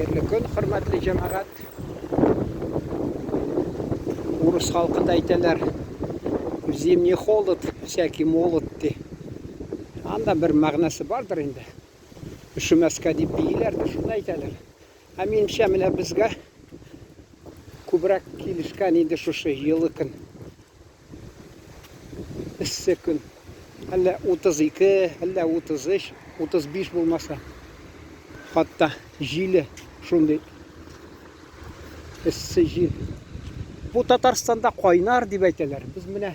Хәерле көн, хөрмәтле җәмәгать. Урыс халкында әйтәләр, зимний холод, всякий молод ди. Анда бер мәгънәсе бардыр инде. Өшемәскә дип бииләр дә, шуны әйтәләр. Ә минемчә, менә безгә күбрәк килешкән инде шушы җылы көн. Эссе көн. Әллә 32, әллә 33, 35 булмаса. Хатта җиле шундый эссе җил. Бу Татарстанда кайнар дип әйтәләр. Без менә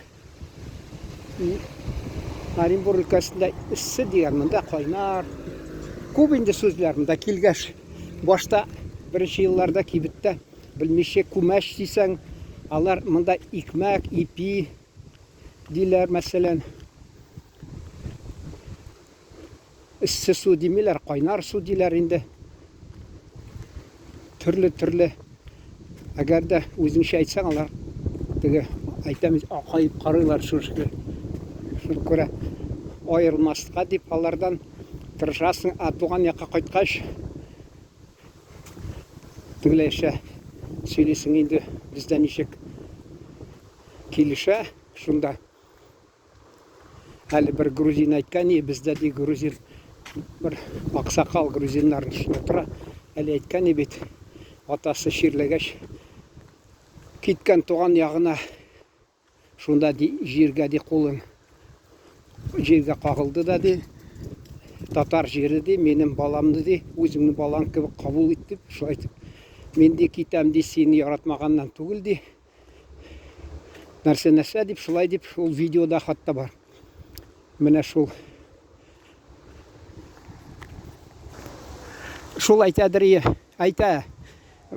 Оренбург өлкәсендә эссе дигән, монда кайнар. Күп инде сүзләр монда килгәч. Башта беренче елларда кибеттә белмичә күмәч дисәң, алар монда икмәк, ипи диләр, мәсәлән. Эссе су димиләр, кайнар су диләр инде. Төрле-төрле. Әгәр дә үзеңчә әйтсәң, алар теге әйтәм, акаеп карыйлар шушы. Шуңа күрә аерылмаска дип алардан тырышасың, ә туган якка кайткач, тегеләйчә сөйлисең инде, бездә ничек килешә, шунда. Әле бер грузин әйткән, и бездә ди грузин бер аксакал грузиннарның эшендә тора. Әле әйткән и бит, атасы чирләгәч, киткән туган ягына, шунда ди җиргә ди кулын җиргә кагылды да ди, татар җире ди, минем баламны ди, үзеңнең балаң кебек кабул ит дип, шулай итеп. Мин ди китәм ди, сине яратмаганнан түгел ди. Нәрсә нәрсә дип шулай дип ул видеода хатта бар. Менә шул. Шул әйтәдер ие, әйтә.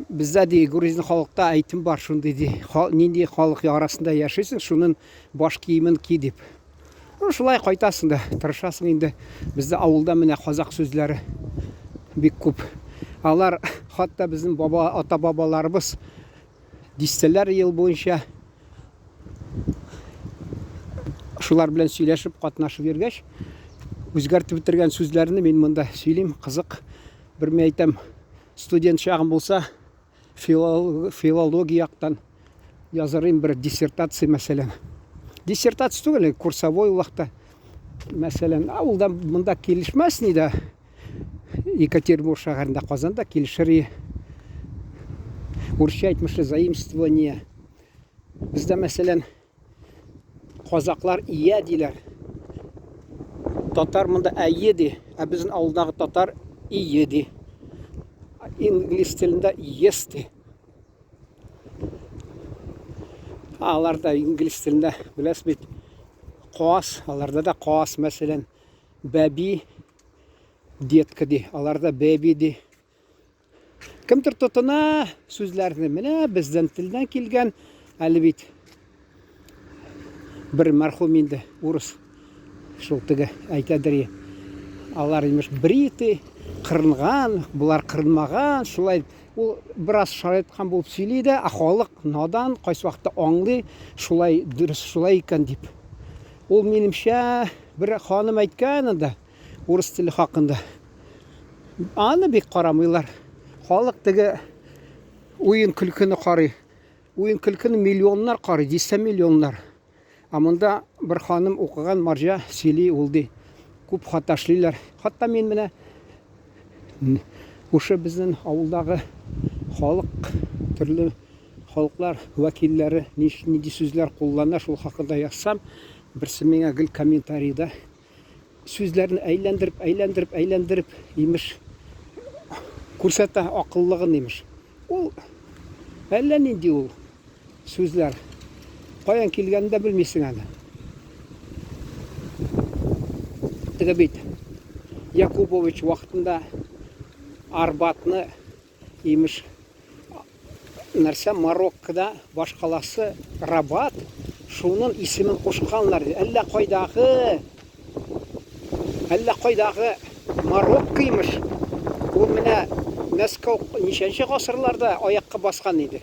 Бездә ди грузин халыкта әйтем бар шундый ди. Нинди халык арасында яшисең, шунын баш киемен ки дип. Ну, шулай кайтасың да, тырышасың инде. Бездә авылда менә казак сүзләре бик күп. Алар хатта безнең баба, ата-бабаларыбыз дистәләр ел буенча шулар белән сөйләшеп, катнашып йөргәч, үзгәртеп бетергән сүзләрне мин монда сөйлим. Кызык. Бер мин әйтәм, студент чагым булса, филология яктан язырым бер диссертация, мәсәлән. Диссертация түгел, курсовой вакытта, мәсәлән, авылда монда килешмәс ни дә. Екатеринбург шәһәрендә, Казанда килешер. Урысча әйтмешли заимствование. Бездә, мәсәлән, казаклар ия диләр. Татар монда әйе ди, ә безнең авылдагы татар ие ди. Инглиз телендә yes ди. Аларда инглиз телендә беләсез бит, каз, аларда да каз, мәсәлән, бәби детка ди, аларда бәби ди. Кемдер тотына сүзләрне, менә бездән телдән килгән, әле бит бер мәрхүм инде урыс шул теге әйтәдер, алар имеш бриты, кырынган, болар кырынмаган, шулай ул бераз шарайткан булып сөйли дә, ә халык надан, кайсы вакытта аңлый, шулай дөрес шулай икән дип. Ул минемчә бер ханым әйткән анда урыс теле хакында. Аны бик карамыйлар. Халык теге уен көлкене карый. Уен көлкене миллионнар карый, дистә миллионнар. Ә монда бер ханым укыган марҗа сөйли ул ди. Күп хата эшлиләр. Хатта мин менә шушы безнең авылдагы халык төрле халыклар вәкилләре нинди сүзләр куллана, шул хакында язсам, берсе миңа гел комментарийда сүзләрне әйләндереп, әйләндереп, әйләндереп, имеш, күрсәтә акыллыгын, имеш. Ул әллә нинди ул сүзләр. Каян килгәнен дә белмисең әле. Теге бит Якубович вакытында Арбатны имеш нәрсә Мароккода башкаласы Рабат, шунын исемен кушканнар ди. Әллә кайдагы, әллә кайдагы Марокко имеш. Ул менә Мәскәү ничәнче гасырларда аякка баскан иде.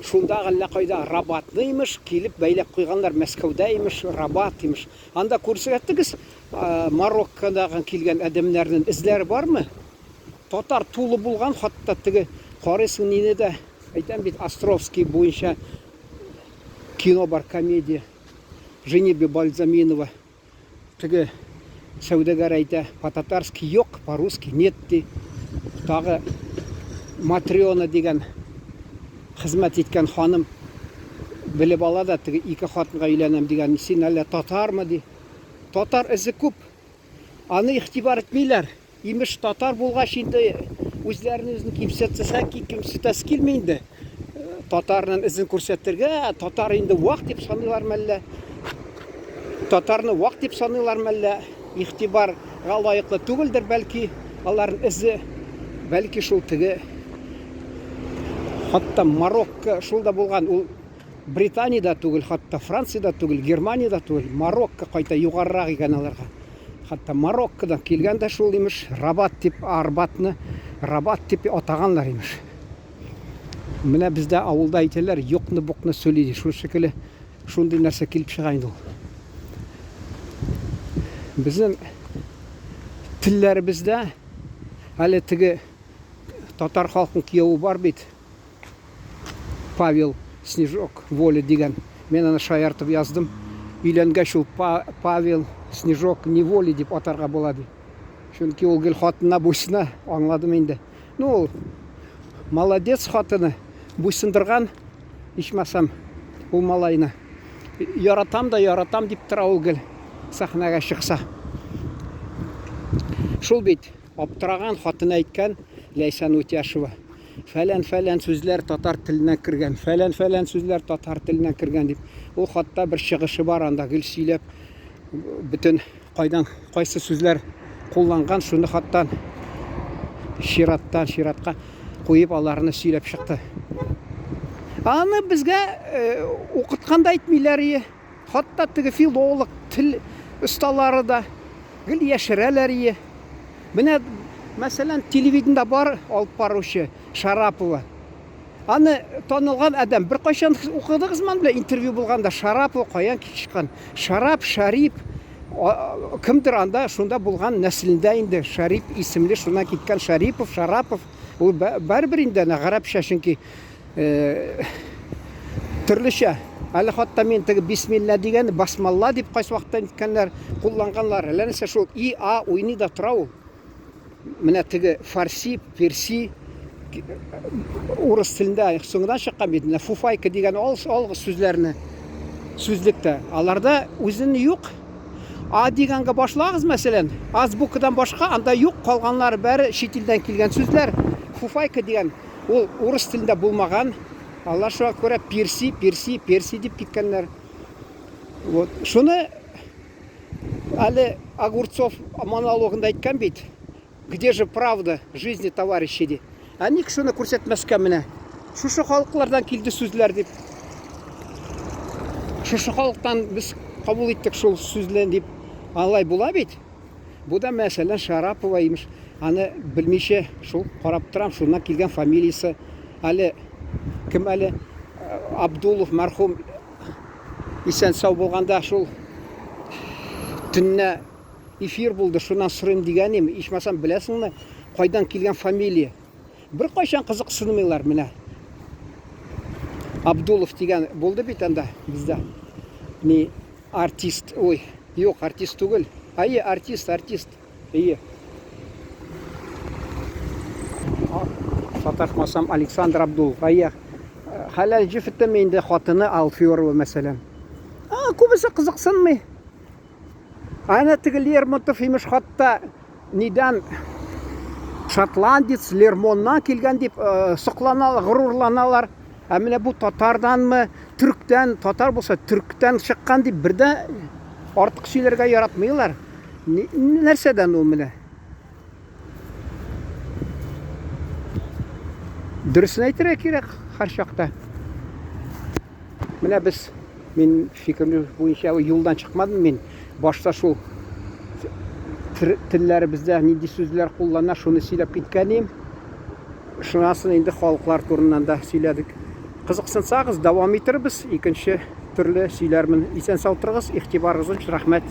Шунда әллә кайда Рабатны имеш килеп бәйләп куйганнар, Мәскәүдә имеш Рабат имеш. Анда күрсәттегез, Мароккодагы килгән адәмнәрнең эзләре бармы? Татар тулы булган, хатта теге карыйсың нине дә, әйтәм бит, Островский буенча кино бар, комедия. Женитьба Бальзаминова. Теге сәүдәгәр әйтә, по-татарски юк, по-русски нет, ди. Тагы Матриона дигән хезмәт иткән ханым белеп ала да, теге ике хатынга өйләнәм дигән, син әллә татармы, ди. Татар эзе күп. Аны игътибар итмиләр. Имеш, татар булгач инде үзләрен үзен кимсетсә, кимсетәсе килми инде. Татарның эзен күрсәтергә, татар инде вак дип саныйлар мәллә? Татарны вак дип саныйлар мәллә? Игътибарга лаеклы түгелдер, бәлки, аларның эзе, бәлки шул теге хатта Марокко шул да булган, ул Британиядә түгел, хатта Франциядә түгел, Германиядә түгел, Марокко кайта югарырак икән аларга. Хатта Мароккодан килгән дә шул имеш, Рабат дип, Арбатны Рабат дип атаганнар имеш. Менә бездә авылда әйтәләр, юкны-букны сөйли ди. Шул шикелле шундый нәрсә килеп чыга инде ул. Безнең телләребездә әле теге татар халкының кияве бар бит. Павел Снежок Воля дигән. Мин аны шаяртып яздым. Өйләнгәч ул Павел Снежок Неволи дип атарга була ди. Чөнки ул гел хатынына буйсына, аңладым инде. Ну, ул молодец хатыны, буйсындырган, ичмасам, ул малайны. Яратам да яратам дип тора ул гел сәхнәгә чыкса. Шул бит, аптыраган хатыны әйткән Ләйсән Утяшева. Фәлән-фәлән сүзләр татар теленә кергән, фәлән-фәлән сүзләр татар теленә кергән дип. Ул хатта бер чыгышы бар анда гел сөйләп, бөтен кайдан кайсы сүзләр кулланган, шуны хаттан чираттан чиратка куеп аларны сөйләп чыкты. Аны безгә э, укытканда әйтмиләр ие. Хатта теге филолог, тел осталары да гел яшерәләр ие. Менә, мәсәлән, телевидениедә бар алып баручы Шарапова. Аны танылган адәм. Беркайчан укыдыгызмы аның белән интервью булганда Шарапова каян килеп чыккан? Шарап, Шарип, кемдер анда шунда булган нәселендә инде Шарип исемле шуннан киткән Шарипов, Шарапов. Ул барыбер инде әнә гарәпчә, чөнки төрлечә. Әле хатта мин теге бисмилла дигән басмалла дип кайсы вакытта әйткәннәр, кулланганнар. Әллә нәрсә шул и а уйный да тора ул. Менә теге фарси, перси урыс телендә соңынан чыккан бит. Менә фуфайка дигән ал, ал сүзләрне сүзлектә. Аларда үзен юк. А дигәнгә башлагыз, мәсәлән, азбукадан башка анда юк, калганнары бәре чит илдән килгән сүзләр. Фуфайка дигән Ул урыс телендә булмаган. Алар шуңа күрә пирси, пирси, перси дип киткәннәр. Вот. Шуны әле Огурцов монологында әйткән бит. Где же правда жизни, товарищи, ди. Ә ник шуны күрсәтмәскә менә? Шушы халыклардан килде сүзләр дип. Шушы халыктан без кабул иттек шул сүзне дип. Алай була бит. Бу да, мәсәлән, Шарапова, имеш. Аны белмичә шул карап торам, шуннан килгән фамилиясе. Әле кем әле Абдулов мәрхүм исән-сау булганда шул төннә эфир булды, шуннан сорыйм дигән идем. Ичмасам, беләсеңме, кайдан килгән фамилия? Беркайчан кызыксынмыйлар менә. Абдулов дигән булды бит анда бездә. Ни Артист, ой, юк, артист түгел. Әйе, артист, артист. Әйе. Саташмасам, Александр Абдулов. Әйе. Хәләл җефетем инде хатыны Алферова, мәсәлән. А, күбесе кызыксынмый. Әнә теге Лермонтов имеш хатта нидән шотландец Лермоннан килгән дип э, сокланалар, горурланалар. Ә менә бу татарданмы, төрктән, татар булса төрктән чыккан дип бер дә артык сөйләргә яратмыйлар. Нәрсәдән ул менә? Дөресен әйтергә кирәк һәрчакта. Менә без, мин фикерем буенча юлдан чыкмадым мин. Башта шул телләребездә нинди сүзләр куллана, шуны сөйләп киткән идем. Шунасын инде халыклар турыннан да сөйләдек. Кызыксынсагыз, дәвам итербез. Икенче төрле сөйләрмен. Исән-сау торыгыз, игътибарыгыз өчен рәхмәт.